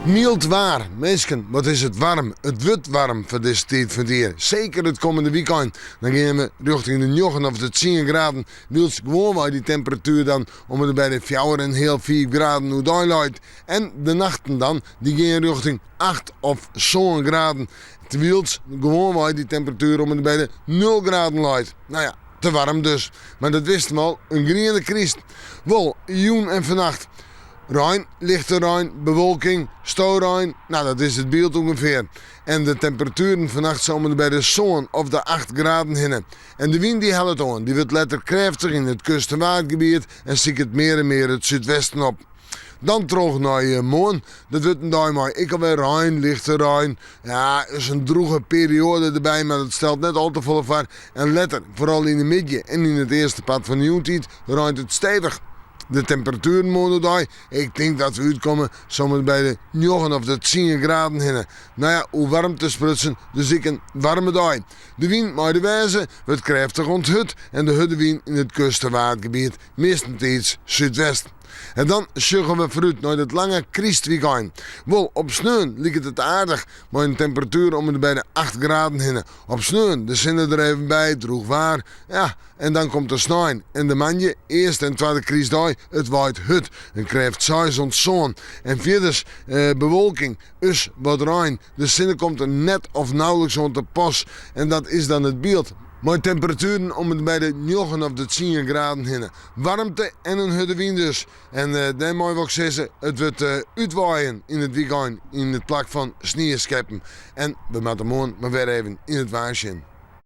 Myld waar, minsken, wat is it waarm. It wurdt waarm foar dizze tiid fan it jier. Seker it kommende wykein. Dan gean we rjochting de njoggen of de tsien graden, wylst gewoanwei dy temperatuer dan om en by de fjouwer en heal fiif graden oerdei leit. En de nachten dan, dy gean rjochting acht of sân graden, wylst gewoanwei dy temperatuer om en by de nul graden leit. No ja, te waarm dus. Mar dat wisten we al, in griene kryst. Wol, jûn en fannacht. Rein, lichte rein, bewolking, storein, no dat is it byld ûngefear. En de temperatueren fannacht sa om en by de sân of de acht graden hinne. En de wyn dy hellet oan, dy wurdt letter krêftich yn it kust en waadgebiet en siket mear en mear it súdwesten op. Dan troch nei moarn. Dat wurdt in dei mei ek alwer rein, lichte rein. Ja, is in drûge perioade derby, mar dat stelt net al te folle foar. En letter, foaral yn de middei en yn it earste part fan de jûntiid, reint it stevich. De temperatueren moarn oerdei, ik tink dat we útkomme sa om en by de njoggen of de tsien graden hinne. No ja, oer waarmte sprutsen, dus ek in waarme dei. De wyn mei der wêze, wurdt krêftich oant hurd en de hurde wyn yn it kust en waadgebiet meastentiids súdwest. En dan sjogge we foarút nei dat lange krystwykein. Wol, op sneon liket it aardich, mei in temperatuer om en by de acht graden hinne. Op sneon de sinne der even by, drûch waar. Ja, en dan komt de snein en de moandei, earste en twadde krystdei, it waait hurd, in krêft seis oant sân. En fierders bewolking, us wat rein. De sinne komt der net of nauwelijks oan te pas en dat is dan it byld. Mei temperatueren om en by de njoggen of de tsien graden hinne. Waarmte en in hurde wyn dus. En dêr meie we ek sizze, it wurdt útwaaien yn it wykein yn it plak fan snieskeppen. En we moatte moarn mar wer even yn it waar sjen.